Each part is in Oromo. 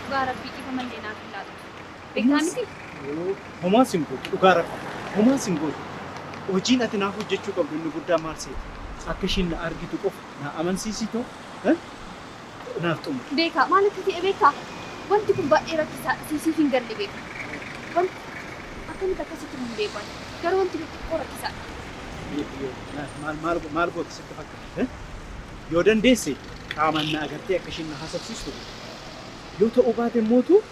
Dhugaa rabbii dhiifama illee naaf hin laattu. Beektaa miti? Homaa sin gootu dhugaa rabbi. Homaa sin gootu. Hojiin ati naaf hojjechuu qabdu inni guddaan maal seete? Akka ishiin na argitu qofa na amansiisitoo naaf xumuri. Beekaa maal akka ta'e beektaa? Wanti kun baay'ee rakkisaadha. Si siif hin galle beeka. Wanti akkamitti akkasitti hin beeku ani. Garuu wanti kun xiqqoo rakkisaadha. Maal maal maal goota sitti fakkaata? Yoo dandeesse qaamaan na agartee akka ishiin na haasofsiistu godhi. Yoo ta'uu baate immootu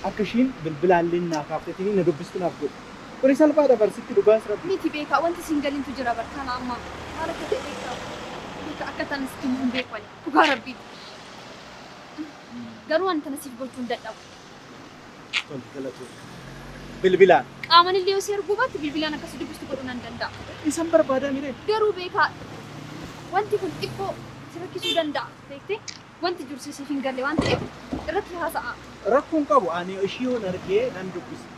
akka ishiin bilbilaallee naa kaafteetiin na dubbistu naaf godhi. Kuni salphaadha bar sitti dhugaas rabbi. Miti beekaa wanti siin galintu jira bar kana amma maal akka ta'e beektaa beekaa akka tana sitti himu hin beeku ani dhugaa rabbii garuu ani tana siif gochuu hin dadhabu. Tole galatoomi. Bilbilaan. Qaaman illee yoo si arguu baatte bilbilaan akka si dubbistu godhuu nan danda'a. Isan barbaadaa miree. Garuu beekaa wanti kun xiqqoo si rakkisuu danda'a beektee wanti jiru siif hin galle waan ta'eef irratti haasa'aa. Rakkoo hin qabu ani ishii yoon argee nan dubbisa.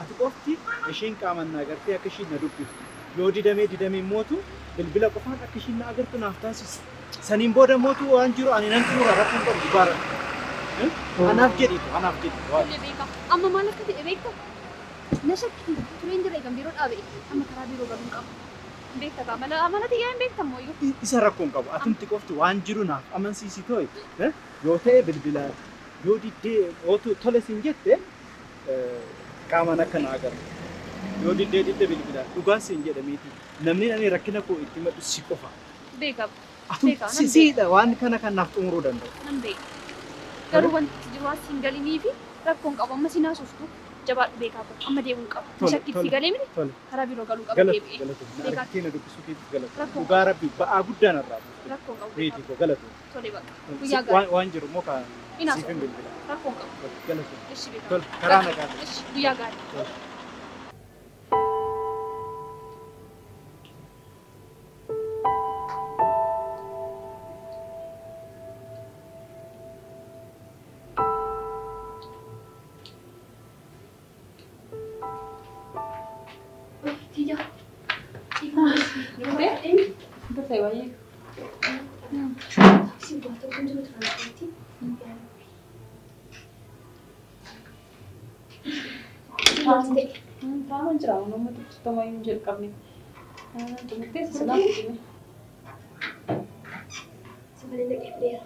Ati qofti ishiin qaaman na agartee akka ishiin na dubbiftu. Yoo didamee didame immootu bilbila qofaan akka ishiin na agartu naaf taasisi. Saniin booda immootu waan jiru ani nan xumura rakkoo hin qabu dhugaa rabbi. Anaaf jedhiitu anaaf jedhi. Tole beekaa. Amma maal akka ta'e beekta? Na shakkiti tureen jira eegan biiroo dhaabee amma karaa biiroo galuun qaba. Hin beekta kaa mala amala tiyyaa hin beekta immoo iyyuu. Isa rakkoo hin qabu. Atumti qofti waan jiru naaf amansiisi too'i. Yoo ta'e bilbilaan yoo diddee ootu tole siin jette qaamaan akka na agartu. Yoo diddee didde bilbilaan dhugaan siin jedha meetii. Namni ani rakkina koo itti himadhu si qofa. Beeka. Atum Beeka, nan si beeka. siidha waan kana kan naaf xumuruu danda'u. Nan beeka. Garuu wanti jiru waan siin galinii fi rakkoon qabu amma siin haasoftu jabaadhu beekaa koo amma deemuun qaba. Na Tole, shakkiif si tole, galee miti tole. karaa biiroo galuu qaba Galatu, deebi'ee. galatu. Na Beekaa argitee na dubbisuu keetiif galatu. Rakkoon Dhugaa qabu. rabbi ba'aa guddaa narraa buufte. Rakkoon qabu beekaa Meetii koo galatu. Tole bakka. Si- Guyyaa gaarii. Waan waan jiru immoo ka Hin siif hin haasofnu. bilbila. Rakkoon qabu. Tole, galatu. Ishi beekaa. Tole, karaa nagaa ta'e. Ishi guyyaa gaarii. Tole. Tiyya. Dhuftee baay'ee. Taaksiin waa tokko hin jiru tiraanspoortii. Maal ta'e? Taa'uun jira nama dubbistama hin jalqabne. Xumurtee silaa fudhime. Sagalee dhaqee fideera.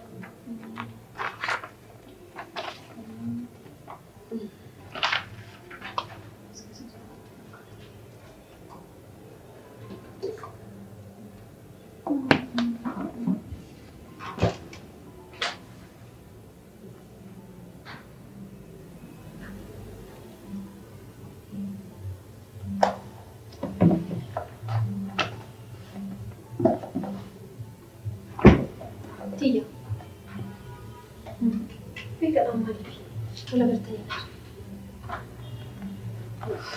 Tiyya. Beekadhaan maaliif wal agartanii laata?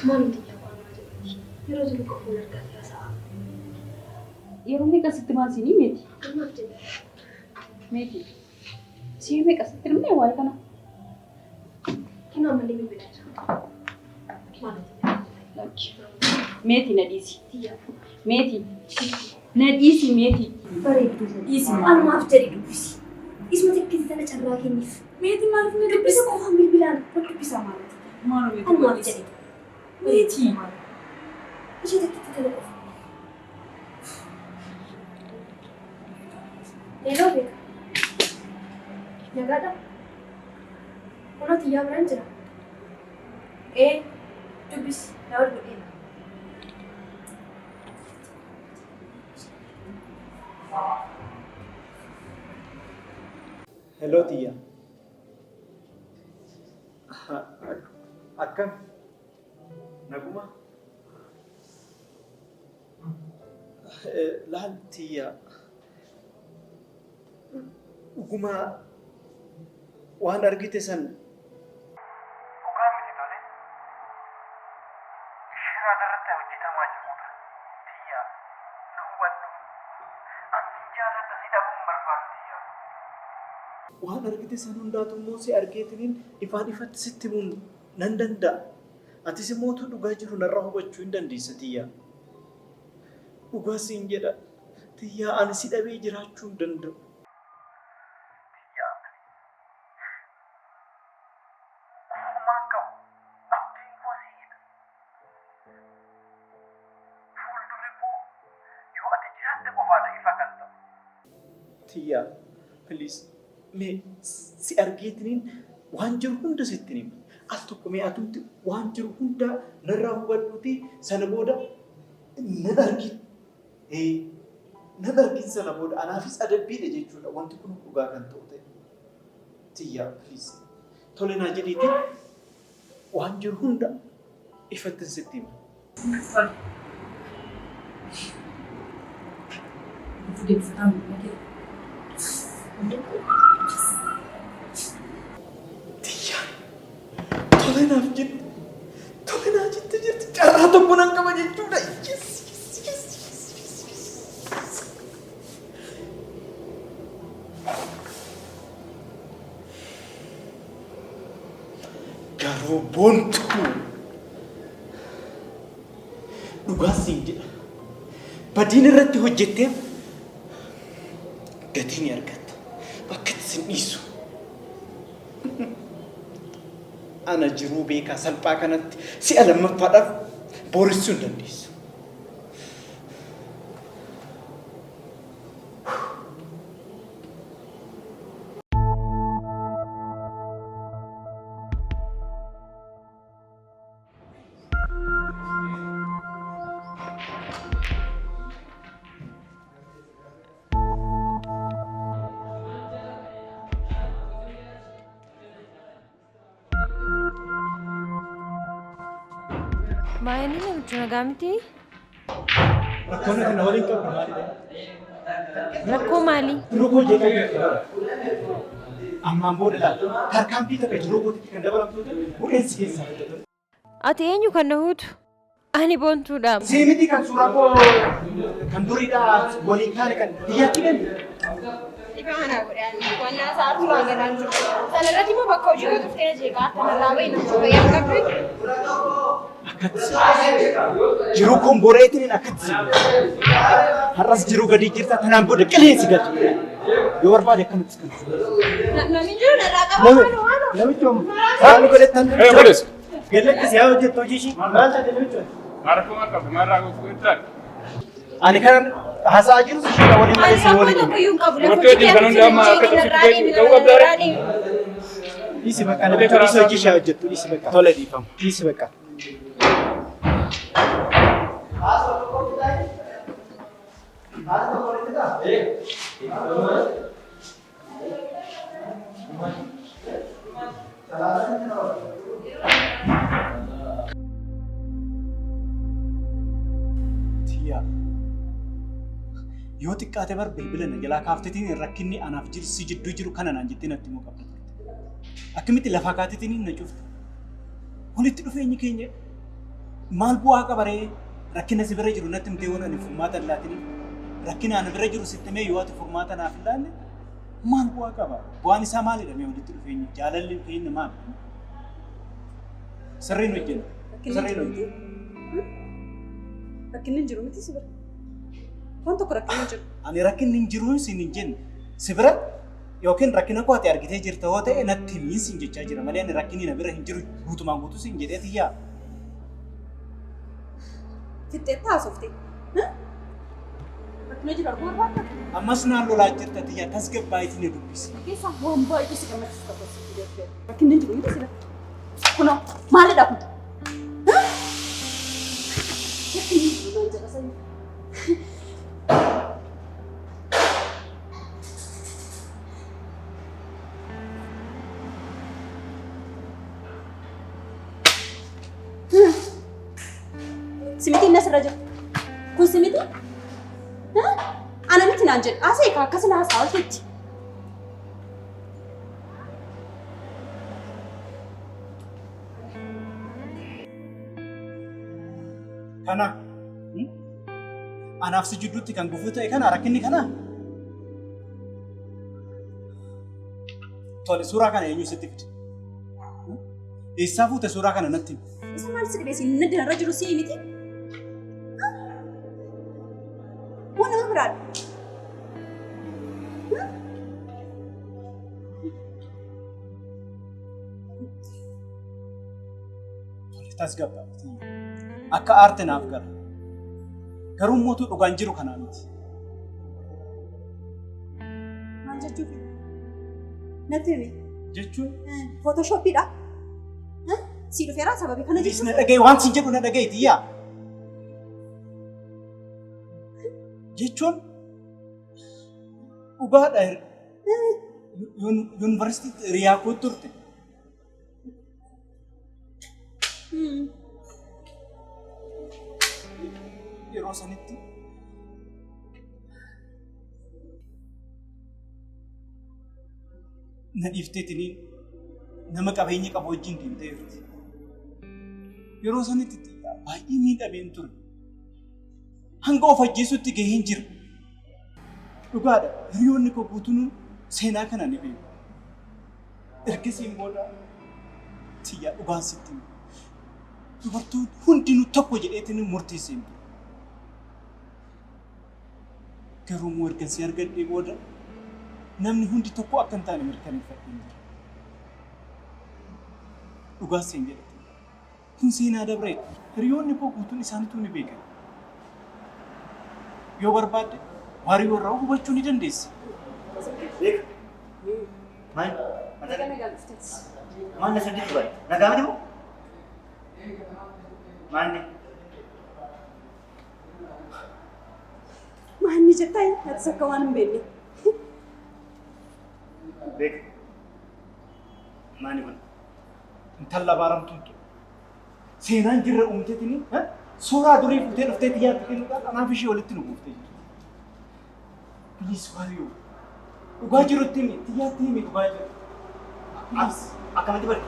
Maaloo tiyya waan jedhuti. Yeroo jiru qofa wal argaatee haasa'aa. Yeroo meeqa sitti maal siinii meeti? Maaf jette? Meeti. Si'a meeqa sitti himne waa'ee kana? Kinoo ammallee bilbilaa jira. Maaloo tiyya. Lakki. Meeti na dhiisi. Tiyya. Meeti. Na dhiisi meeti. Bareedduu. Dhiisi. Anumaaf jedhi dubbisi. Isuma xiqqeessi sana carraa kenniif. Meeti maaliif na Dubbisa dubbisa? qofaan bilbilaan wal dubbisaa maaloo. Maaloo meeti Anumaaf dhiisi. jedhi. Meeti. Ishee takkitti tana qofa. Hello beeka. Nagaadha. Kunoo tiyyaa biraan jira. Ee dubbisi na wal godheera. Hello tiyya. Akkam? Naguma? Laal tiyya. Dhuguma waan argite san Dhugaa miti tole. Shira narratti hojjetamaa jirudha. Tiyya na hubadhu. An sin jaalladha si dhabuu hin barbaadu tiyya. Waan argite san hundaatu immoo si argeetiniin ifaan ifatti sitti himuun nan danda'a. Atis immoo utuu dhugaa jiru narraa hubachuu hin dandeessa tiyyaa. Dhugaa siin jedha tiyyaa ani si dhabee jiraachuu hin danda'u. Tiyyaa please. Fuuldurri koo yoo ati jiraatte qofaadha ifa kan ta'u. Tiyyaa, please, mee si argeetiniin waan jiru hunda sittin hima. Al tokko mee atumti waan jiru hunda narraa hubadhuutii sana booda nan argin. Ee, nan argin sana booda anaafis adabbiidha jechuudha wanti kun dhugaa kan ta'u ta'e. Tiyyaa, please. Tole naa jedhiitii waan jiru hunda ifattin sitti hima. Tole. Deebiftaa mul'ate. Tiyyaa, tole naaf jette. Tole naa jette jirti. Carraa tokko nan qaba jechuudha. Yes, yes, yes, yes, yes, yes. Garuu Boontuu dhugaa siin jedha. Badiin irratti hojjetteef gatii ni argatta. Bakka itti sin dhiisu. Ana jiruu beekaa salphaa kanatti si'a lammaffaadhaaf booressuu hin dandeessu. Maayini namichi nagaa miti? Rakkoon ati na waliin qabdu maalidha? Rakkoo maalii? Jiruu koo jeeqaa jirti bara. Ammaan booda laal tarkaanfii takka jiruu kootitti kan dabalamtu ta'e bu'een si keessaa fudhata. Ati eenyu kan na huutu? Ani Boontuudha. Sii miti kan suuraa koo kan duriidhaa waliin kaane kan biyyaatti galle. Dhiifama naa godhe ani wannaa isaa turaa galaan jiru. Sana irratti immoo bakka hojii koo tuftee na jeeqaa akka narraa bahi namicha fayyaa hin qabdu. Akkatti si jiruu koon boreetiin akkatti si har'as jiruu gadii jirta tanaan booda qilee si galchu. Yoo barbaade akkanatti si galchu. Namni jiru narraa qaba maaloo maaloo. Namichi maal godhettan? Eh, obboleessa. Gallatti si haa hojjettu hojii ishii. Maal taate namichi? Maal rakkoo maal qabda? Maal rakkoo godhettaan? Ani kan haasa'aa jirus isheedha waliin malee Ani si rakkoo waliin. tokko iyyuu hin qabu. Lafa Dubartii hojii wajjin kan kee hundi amma akka jeeqii narraa cabsitu deemi ta'uu qabda narraa ree? deemi. Dhiisi bakka namicha dhiisi hojii ishee hojjettu dhiisi bakka. Tole dhiifamu. Dhiisi bakka. Tiyyaa. Yoo xiqqaate bar bilbila na jalaa kaaftetiin rakkinni anaaf jiru si jidduu jiru kana naan jettee natti himuu qabda turte. Akkamitti lafaa kaatetiin na cufte? Walitti dhufeenyi keenya maal bu'aa qaba ree? Rakkina si bira jiru natti himtee waan ani furmaata hin laatiniif. Rakkina ana bira jiru sitti himee yoo ati furmaata naaf hin laanne maal bu'aa qaba? Bu'aan isaa maalidha mee walitti dhufeenyi? Jaalalli keenya maali? Sirriin hojjenna. Rakkinni hin Sirriin jiru hojjenna. miti? Rakkinni hin jiru miti si bira? Waan tokko rakkinni hin jiru. Ani rakkinni hin jiru siin hin jenne. Si bira yookiin rakkina koo ati argitee jirta yoo ta'e natti himi siin jechaa jira malee ani rakkinni na bira hin jiru guutumaan guutuu siin jedhee tiyyaa. Fixxeetta haasofte. Rakkina jiru arguu barbaadda? Ammas naan lolaa jirta tiyyaa tasgabbaa'iitii na dubbisi. Keessaa waan baay'ee si gammachiisu tokko si fidee Rakkinni hin jiru miti si bira. Kunoo maalidha kun? Rakkinni hin jiru naan jedha sanyii. Simitiin inni asirra jiru. Kun simitii? Ana miti naan jedhu. Haasa'e kaa akkas na haasa'a olteetti. Kana anaaf si jidduutti kan gufuu ta'e kana rakkinni kana. Tole suuraa kana eenyu sitti fide? Eessaa fuute suuraa kana natti himi? Isa maal si dhibee siin inni irra jiru sii miti? Waan nama biraadha. Tole tasgabbaa'i. Akka aarte naaf gala. Garuu mootuu dhugaan jiru kanaa miti. Maal jechuufi? Natti himi. Jechuun? Footoshooppiidha. Si dhufeera sababii kana Please jechuun. na dhaga'i waan siin jedhu na dhaga'i Tiyyaa. Jechuun dhugaadha. Yuunivarsiitiitti hiriyaa koo turte. Yeroo sanitti na dhiifteetiniin nama qabeenya qabu wajjin deemtee jirti. Yeroo sanitti baay'ee miidhameen ture. Hanga of ajjeesuutti gaheen jira. Dhugaadha. Hiriyoonni koo guutuun seenaa kana ni beeku. Ergasiin booda Tiyyaa dhugaan sitti hima. Dubartoonni hundinuu tokko jedheetiin murteesseen ture. Garuu immoo ergan si argadhee booda namni hundi tokko akka hin taane mirkaneeffadheen jira. Dhugaa siin jedha. Kun seenaa dabreedha. Hiriyoonni koo guutuun isaaniituu ni beekan. Yoo barbaadde Waariyoo irraa hubachuu ni dandeessa. Beeka. Maal? Maal na sirriitti baay'ee? Nagaa miti moo? Maalni? Maanni jettaa atis akka waan hin beekne. Beeka. Maali kun? Intalla abaaramtuun tun. Seenaan jirra uumteetini suuraa durii fuutee dhuftee xiyyaatti kennuudhaan anaaf ishee walitti nu buuftee jirti. Please Waariyoo. Dhugaa jirutti himi. Xiyyaatti himi dhugaa jiru. Please. Akkamitti barte?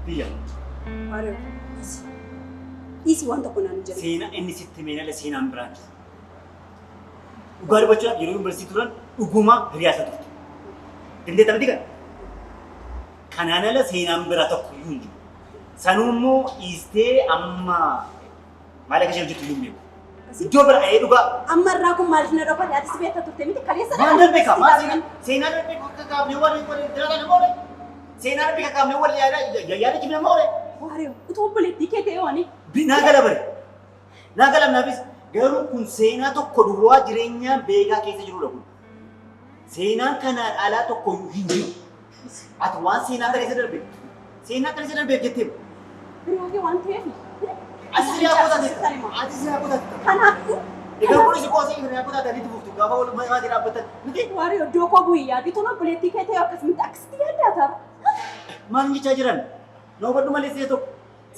Biyya. Waariyoo. Dhiisi. Dhiisi waan tokko naan hin jedhin. Seenaa inni sitti himeen ala seenaan biraan jira. Dhugaa dubbachuudhaaf yeroo yuunivarsiitii turan dhuguma hiriyaa isaa turte. Dandeetta miti kana? Kanaan ala seenaan biraa tokko iyyuu hin jiru. Sanuu immoo dhiistee amma maal akka isheen hojjettu iyyuu hin beeku. Iddoo bira ee dhugaa. Amma irraa kun maaliif na dhokate? Atis beekta turte miti kaleessa Maal darbe kaa? Maal seenaa seenaa darbe akka kaafnee wal wal jiraatan nama oole. Seenaa darbe akka kaafnee wal yaada yaada cimna nama oole. Waariyoo utuu obboleettii kee ta'ee waan Naa gala bare. Naa gala naafis garuu kun seenaa tokko duwwaa jireenya beekaa keessa jirudha kun. Seenaan kanaan alaa tokko iyyuu hin jiru. Ati waan seenaa kaleessa darbe seenaa kaleessa darbeef jettee Hiriyaa kee waan ta'eef. Ati hiriyaa koo taate. Ati hiriyaa koo taate. Kanaafuu. Egaa kunis qoosii hiriyaa koo taate itti fuftu gaafa wal maatii dhaabbatan miti. Waariyoo iddoo koo bu'ii yaadi tun obboleettii kee ta'e akkasumatti akkasitti yaaddaa ta'a. Maal jechaa jiran? Na hubadhu malee see tokko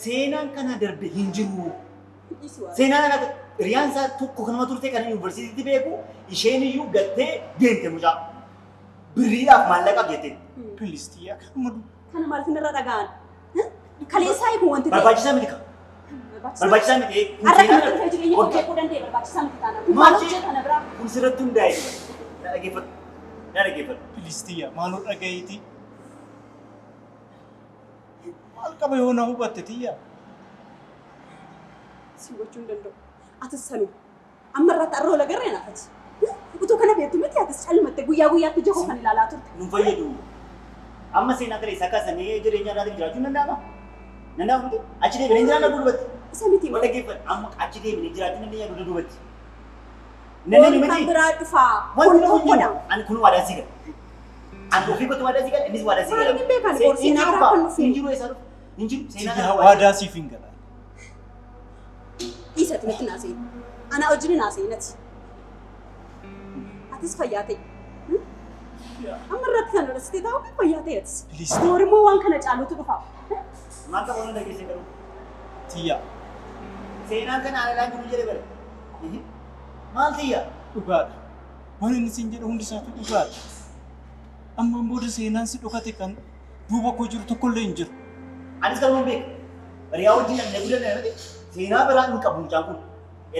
seenaan kana darbe hin jiru. Seenaan kana hiriyaan isaa tokko kanuma turte kan yuunivarsiitiitti beeku isheen iyyuu gattee deemte mucaa. Birriidhaaf maallaqaaf jettee. Please Tiyyaa kanuma Kana maaliif irra dhaga'an? Kaleessaa eegu wanti ta'e. Barbaachisaa miti ka. Barbaachisaa miti. Kun Har'a seenaa kan dhufee jireenya koo Waggaa- jeequu danda'e barbaachisaa miti taana. Kun maal Maal hojjeta na biraa? Kun sirratti hundaa'e. Na dhaggeeffadhu. Na dhaggeeffadhu. Please Tiyyaa maaloo dhaga'iitii. Maal qaba yoo na hubatte Tiyyaa? Si hubachuu hin danda'u. Atis sanuma. Amma irratti arra wal agarree naafati. Utuu kana beektu miti atis calmatte guyyaa guyyaatti ija koo kan ilaalaa turte. Nun fayyadu. Amma seenaa kaleessaa kaasanii jireenya irraatiin jiraachuun danda'ama? Danda'ama miti? Achi deebinee jiraanna duubatti. Isa miti. Wal dhaggeeffadhu. Amma achi deebinee jiraachuu dandeenya dugda duubatti. Boru kan biraa dhufaa. Wanti Kun dhufu hin tokkodha. jiru. Ani kun waadaa sii gala. Ani ofii kootti waadaa sii gala, innis waadaa sii gala. Maaliif hin beekan? Boru Hin seenaa jiru biraa kaa. kan dhufu. Hin jiru eessaa dhufu? Hin jiru. Seenaa Tiyyaa kana waadaa siif hin gala. Dhiisi ati natti naasa'in. Anaa wajjin hin haasa'in ati. Atis fayyaa ta'i. Amma irratti kan irratti taa'u kan fayyaa ta'e atis. Please. Boru immoo waan kana caalutu dhufa. Maal qaba waan dhageessee garuu? Tiyyaa. Seenaan kana alalaa jiru jedhe bare. Maal tiyyaa? Dhugaadha. Waan inni siin jedhu hundi isaatu dhugaadha. Ammaan booda seenaan si dhokate kan duuba koo jiru tokkollee hin jiru. Anis kanuman beeka. Hiriyaa wajjin dhallee guddanne miti. Seenaa biraa hin qabu mucaan kun.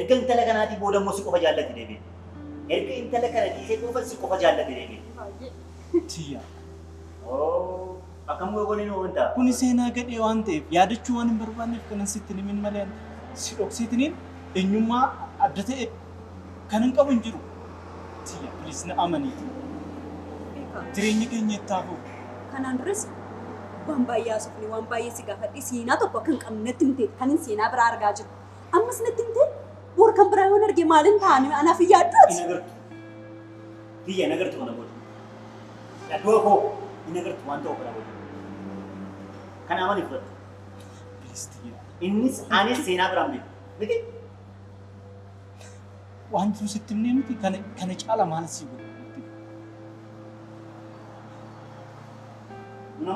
Erga intala kanaatii booda immoo si qofa jaallate deebi'e. Erga intala kana dhiisee qofa si qofa jaallate deebi'e. Tiyya. Oo, akkam goonee nu wanta? Kuni seenaa gadhee waan ta'eef yaadachuu waan hin barbaanneef kanan sitti hin himin malee si dhokseetiniin eenyummaa adda ta'e kan hin qabu hin jiru. Tiyya, please na amaniiti. Jireenyi keenya itti hafu. Kanaan duras waan baay'ee haasofne, waan baay'ee si gaafadhe, seenaa tokko akka hin qabne natti himte kan hin seenaa biraa argaa jiru. Ammas natti himte bor kan biraa yoon arge maalin ta'an anaaf hin yaaddu ati? Hin agartu. Tiyya hin agartu kana booda. Dhadhoo koo hin agartu waan ta'u kana booda. Kana amani fudhadhu. Please tiyya. Innis anis seenaa biraan beeku. Miti? Waan jiru sitti himnee miti kana kana caala maal sii godhu?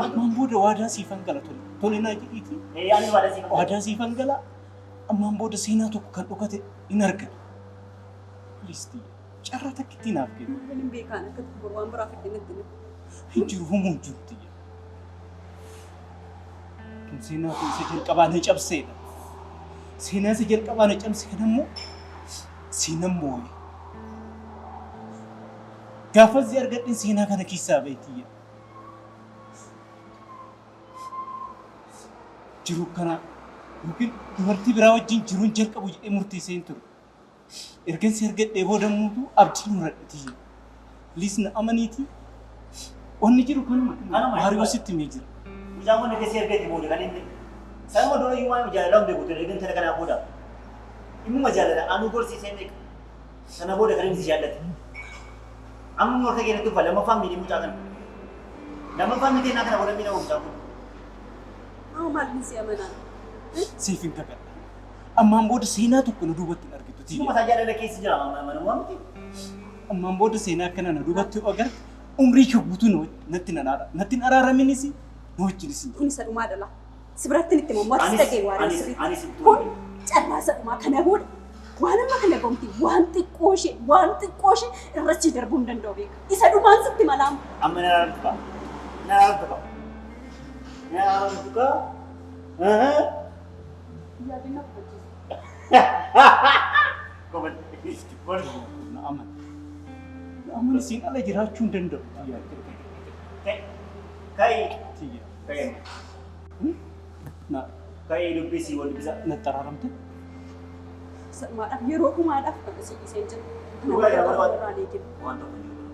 Ammaan booda waadaa siifan gala tole. Tole naa jedhiiti. Ee ani waadaa siifan gala. Waadaa siifan gala. Ammaan booda seenaa tokko kan dhokate hin argatu. Please tiyya. Carraa takkittii naaf kenni. Maal hin beekaan akka bor waan biraa fidde natti himi. Hin jiru humuu hin jiru tiyya. Kun seenaa koo isa jalqabaa na cabseedha. Seenaa isa jalqabaa na cabse kana immoo seenan moo'e. Gaafa si argadhe seenaa kana keessaa ba'e tiyya. Jiruu kana yookiin dubartii biraa wajjin jiruun jalqabu jedhee murteessee hin ture. Ergan si argadhee booda immoo abdiin horadhe tiyya. Please na amaniitii. Wanni jiru kanuma. Kanuma. Waariyoo sitti himee jira. Mucaan kun erga si argate booda kan inni sanuma dura iyyuu waan jaalala hin beeku ture erga intala kanaa booda. Dhimmuma jaalala anuu gorsiisee meeqa. Sana booda kan inni si jaallate. Amma morka kee natti ufa lammaffaan miidhee mucaa kana. Lammaffaan miidhee naa kana booda miidhama mucaan kun. Amma maal si amanaan? Siif hin kakadha. Ammaan booda seenaa tokko na duubatti hin argitu Si'uma tiyya. isaa jaalala keessa jira manuma miti. Ammaan booda seenaa akkana na duubatti yoo agarte umrii kee guutuu na natti hin araara. Natti hin araaraminis na wajjinis hin Kun isa dhumaa dhala. Si biratti itti mammaatti Anis dhagee waan anis sirriitti. anis itti Kun carraa isa dhumaa kana booda waan amma kana gomti waan xiqqoo ishee waan xiqqoo ishee irratti darbuu hin danda'u beeka. Isa dhumaan sitti malaama. Amma na araaramtu kaa. Na araaramtu kaa. Na araaramtu kaa. Yaadina kufachiisa. Komadhi. Na amani. Na amani siin ala jiraachuu hin danda'u tiyya. Kai. Tiyya. Kai. Na Kai dubbisi wal dubbisa. natti araaramte. Isa dhumaadhaaf yeroo dhumaadhaaf kan asii dhiisee jira. Kana Dhugaa booda jedha waan irraa eegina. waan tokko hin jiru.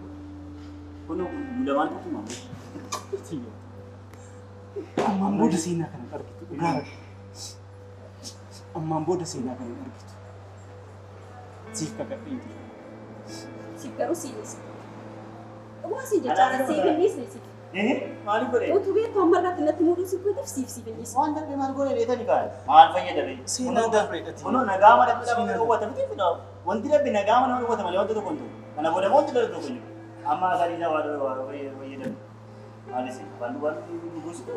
Kun nu lamaan tokkuma. Tiyya. Ammaan booda seenaa kana hin argitu. Dhugaa rabbi. Ammaan booda seenaa kana hin argitu. Siif kakadheen jira. Siif garuu siin dhiisa. Dhugaa siin jechaadha siif hin dhiisne siif. Maaliif godhe? Utuu beektu amma irratti natti muuduu si gooteef siif siif hin dhiisne. Waan darbe maal godhe dheetani kaa? Maal fayyadame? Seenaa darbeedha tiyya. Kunoo nagaa mana nama dhowwata miti kunoo wanti darbe nagaa mana dhowwata malee wanta tokko hin ta'u. Kana booda wanti darbe tokko hin jiru. Amma asalii isaa waa fayyadame. Maalis afaan duwwaan nu gorsitu.